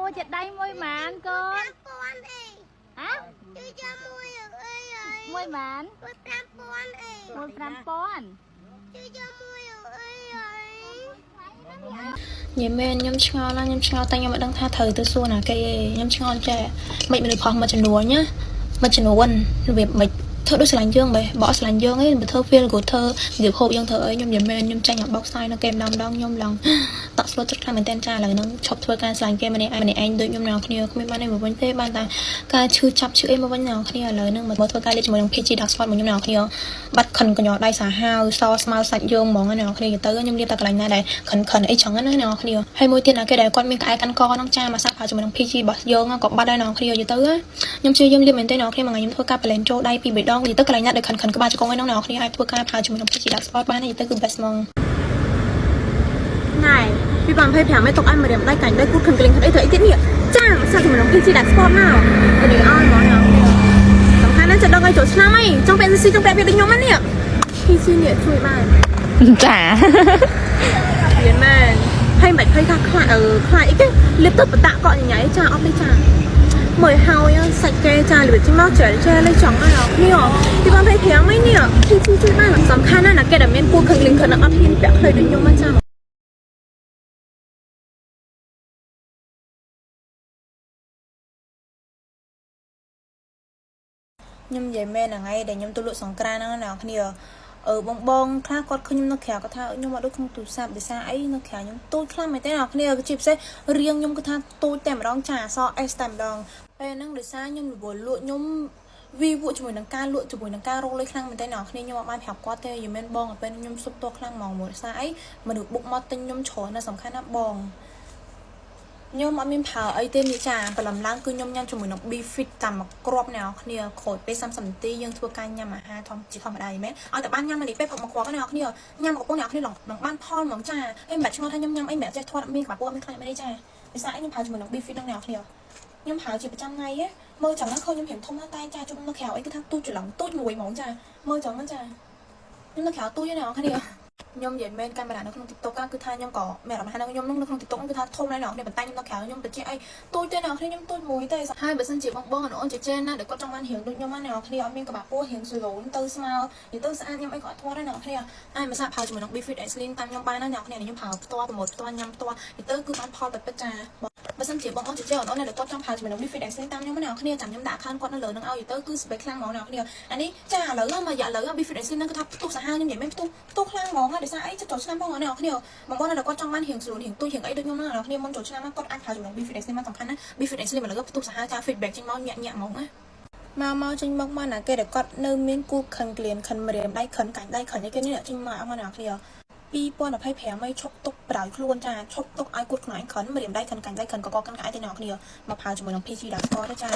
មួយជាដៃមួយម៉ានកូន 5000អី ហ៎ ជួយយកមួយអីអី មួយម៉ាន មួយ5000អី មួយ5000 ជួយយកមួយអីអី និយាយមែនខ្ញុំឆ្ងល់ណាស់ខ្ញុំឆ្ងល់តែខ្ញុំមិនដឹងថាត្រូវទៅសួរណាគេទេខ្ញុំឆ្ងល់ចេះមិនមនុស្សប្រុសមួយចំនួនណាមួយចំនួនរបៀបមិនធ្វើដូចស្រឡាញ់យើងបែបអត់ស្រឡាញ់យើងទេបើធ្វើ feel good ធ្វើរបៀបហូបយើងធ្វើអីខ្ញុំនិយាយមែនខ្ញុំចាញ់អាបោកស្ទាយនៅគេម្ដងម្ដងខ្ញុំឡើងតក់ស្លុតចិត្តខ្លាំងមែនតើចាឥឡូវហ្នឹងឈប់ធ្វើការស្រឡាញ់គេម្នាក់ឯងម្នាក់ឯងដូចខ្ញុំអ្នកគ្នាគ្មានបានអីមកវិញទេបានតែការឈឺចាប់ឈឺអីមកវិញអ្នកគ្នាឥឡូវហ្នឹងមកធ្វើការលេបជាមួយនឹង PG Dark Spot មកខ្ញុំអ្នកគ្នាបាត់ខិនកញ្ញដៃសាហាវសស្មៅសាច់យើងហ្មងណាអ្នកគ្នាទៅខ្ញុំលាបតែកន្លែងណាដែលខិនខិនអីចឹងណាអ្នកគ្នាហើយមួយទៀតណាគេដែលគាត់មានក្អែកកាន់កហ្នឹងចាមកសាប់ប្រើជាមួយនឹង PG របស់យើងក៏បាត់ដែរអ្នកគ្នាយទៅខ្ញុំជឿយើងលាបមែនទេអ្នកគ្នាមួយថ្ងៃខ្ញុំធ្វើការប្លែនចូលដៃពីរបីដងយទៅកន្លែងណាដែលខិនខិនក្បាលជង្គង់ឯហ្នឹងអ្នកគ្នាអាចធ្វើការប្រើជាមួយនឹង PG Dark Spot បានយទៅគឺ best ហ្មង ណែ2025ឯងទុកឲ្យម្រាមដៃកាញ់ដៃគូតខឹងក្លៀងខិតអីទៅអីទៀតនេះចាសាច់ជាមួយនឹង PG Dark Spot មកនេះឲ្យហ្មងណាសំខាន់ណាស់ចិត្តដល់ឲ្យចូលឆ្នាំអីចង់ពាក់ស៊ីចង់ពាក់វាដូចខ្ញុំហ្នឹងនេះ PG នេះជួយបាន ចា រៀនមែនហើយមិនភ័យថាខ្លាចអឺខ្លាចអីគេលៀបទៅបតាក់កក់ញញ៉ៃចាអត់ទេចាមើលហើយសាច់គេចាលៀបជិះមកច្រែច្រែលេចង់ហើយនេះ2025ឯងនេះ PG ជួយបានសំខាន់ណាស់ណាគេដែលមានគូតខឹងក្លៀងខិតអត់ហ៊ានពាក់ខ្លីដូចខ្ញុំហ្នឹងចា ខ្ញុំនិយាយមែនហ្នឹងឯងដែលខ្ញុំទៅលក់សង្ក្រានហ្នឹងណាអ្នកគ្នាអឺបងបងខ្លះគាត់ឃើញខ្ញុំនៅក្រៅគាត់ថាខ្ញុំអត់ដូចក្នុងទូរស័ព្ទដោយសារអីនៅក្រៅខ្ញុំទូចខ្លាំងមែនទេអ្នកគ្នាជាពិសេសរៀងខ្ញុំគឺថាទូចតែម្ដងចាអស S តែម្ដងពេលហ្នឹងដោយសារខ្ញុំរវល់លក់ខ្ញុំវីវក់ជាមួយនឹងការលក់ជាមួយនឹងការរកលុយខ្លាំងមែនទេអ្នកគ្នាខ្ញុំអត់បានប្រាប់គាត់ទេយល់មែនបងពេលខ្ញុំសុបតខ្លាំងហ្មងមួយដោយសារអីមនុស្សបុកមកទិញខ្ញុំច្រើនណាស់សំខាន់ណាស់បង ខ្ញុំអត់មានប្រើអីទេនេះចាព្រលឹមឡើងគឺខ្ញុំញ៉ាំជាមួយនឹង Be Fit តាមមួយគ្រាប់អ្នកនរគ្នាក្រោយពេល30នាទីយើងធ្វើការញ៉ាំអាហារធម្មជាធម្មតាយមែនឲ្យតែបានញ៉ាំនេះពេលផឹកមួយគ្រាប់អ្នកនរគ្នាញ៉ាំកំពុងអ្នកនរគ្នានឹងបានផលហ្មងចាអីមិនបាច់ឆ្ងល់ថាខ្ញុំញ៉ាំអីមិនចេះធាត់អត់មានក្បាលពោះអត់មានខ្លាចមិនទេចាដោយសារអីខ្ញុំប្រើជាមួយនឹង Be Fit នឹងអ្នកនរគ្នាខ្ញុំប្រើជាប្រចាំថ្ងៃមើលចឹងហ្នឹងឃើញខ្ញុំរៀងធំណាស់តែចាជុំនៅក្រៅអីគឺថាទូចច្រឡំទូចមួយហ្មងចាមើលចឹងហ្នឹងចាខ្ញុំនៅក្រៅទូចអ្នកនរគ្នាខ្ញុំនិយាយមែនកាមេរ៉ានៅក្នុង TikTok គឺថាខ្ញុំក៏មានអារម្មណ៍ថាខ្ញុំនៅក្នុង TikTok គឺថាធំដែរអ្នកនរគ្នាប៉ុន្តែខ្ញុំនៅក្រៅខ្ញុំទៅជាអីទូចទេអ្នកនរគ្នាខ្ញុំទូចមួយទេហើយបើសិនជាបងបងអូនចេចេណាដែលគាត់ចង់បានរៀងដូចខ្ញុំណាអ្នកនរគ្នាអត់មានក្បាលពោះរៀងស្លូនទៅស្មើនិយាយទៅស្អាតខ្ញុំអីក៏អត់ធាត់ដែរអ្នកនរគ្នាហើយមិនសាកប្រើជាមួយនឹង Be Fit Slim តាមខ្ញុំបានណាអ្នកនរគ្នាខ្ញុំប្រើផ្ទាល់ប្រម៉ូទផ្ទាល់ញ៉ាំផ្ទាល់និយាយទៅគឺបានផលពិតពិតចាបើសិនជាបងអូនចេចេអូនដែលគាត់ចង់ប្រើជាមួយនឹង Be Fit Slim តាមខ្ញុំណាអ្នកនរគ្នាចាំខ្ញុំដាក់ account គាត់នៅលើនឹងឲ្យទៅគឺស្បែកខ្លាំងហ្មងអ្នកនរគ្នាអានេះចាឥឡូវមកឥឡូវ Be Fit Slim ហ្នឹងគឺថាផ្ទុះសាហាវខ្ញុំនិយាយមែនផ្ទុះផ្ទុះខ្លាំងហ្មងដោយសារអីចិត្តចូលឆ្នាំផងអ្នកនរគ្នាបងប្អូនដែលគាត់ចង់បានរៀងស្រួលរៀងទូចរៀងអីដូចខ្ញុំហ្នឹងអ្នកនរគ្នាមុនចូលឆ្នាំគាត់អាចប្រើជាមួយនឹង Be Fit Slim បានសំខាន់ណា Be Fit Slim ឥឡូវផ្ទុះសាហាវចា feedback ចេញមកញាក់ញាក់ហ្មងណាមកមកចេញមកមកណាគេដែលគាត់នៅមានគូខិនក្លៀនខិនម្រាមដៃខិនកាញ់ដៃខិនអីគេនេះចេញមកអស់មកអ្នកគ្នា2025ឯងឈប់ទុកប្រោយខ្លួនចាឈប់ទុកឲ្យគូតខ្លួនឯងខិនម្រាមដៃខិនកាញ់ដៃខិនកកកិនក្អែកទៅអ្នកគ្នាមកប្រើជាមួយនឹង PG Dark Spot ទៅចា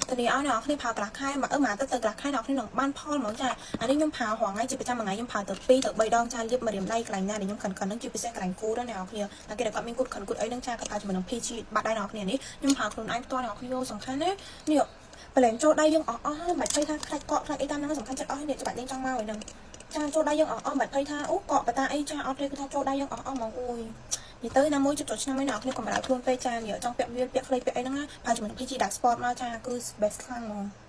ធានាឲ្យអ្នកគ្នាប្រើកន្លះខែមកអឺមកទៅទៅកន្លះខែអ្នកគ្នានឹងបានផលហ្មងចាអានេះខ្ញុំប្រើរាល់ថ្ងៃជាប្រចាំមួយថ្ងៃខ្ញុំប្រើទៅ2ទៅ3ដងចាលាបម្រាមដៃកន្លែងណាដែលខ្ញុំខិនខិនហ្នឹងជាពិសេសកន្លែងគូតណាអ្នកគ្នាតែគេដែលគាត់មានគូតខិនគូតអីហ្នឹងចាគាត់ប្រើជាមួយនឹង PG បាត់ដែរអ្នកគ្នានេះខ្ញុំប្រើខ្លួនឯងផ្ទាល់អ្នកគ្នាសំខាន់ណានេះប្លែនចូលដៃយើងអស់អស់ហើយមិនបាច់ភ័យថាខ្លាចកក់ខ្លាចអីតាមហ្នឹងសំខាន់ចិត្តអស់នេះច្បាច់លេងចង់មកហើយហ្នឹងចាចូលដៃយើងអស់អស់មិនបាច់ភ័យថាអូកក់បតាអីចាអត់ទេគឺថាចូលដៃយើងអស់អស់ហ្មងអូយនិយាយទៅណាមួយជិតចូលឆ្នាំឯអ្នកគ្នាកុំបដៅខ្លួនពេកចានេះចង់ពាក់វាពាក់ខ្លីពាក់អីហ្នឹងណាប្រើជាមួយនឹង PG Dark Spot មកចាគឺ best ខ្លាំងហ្មង។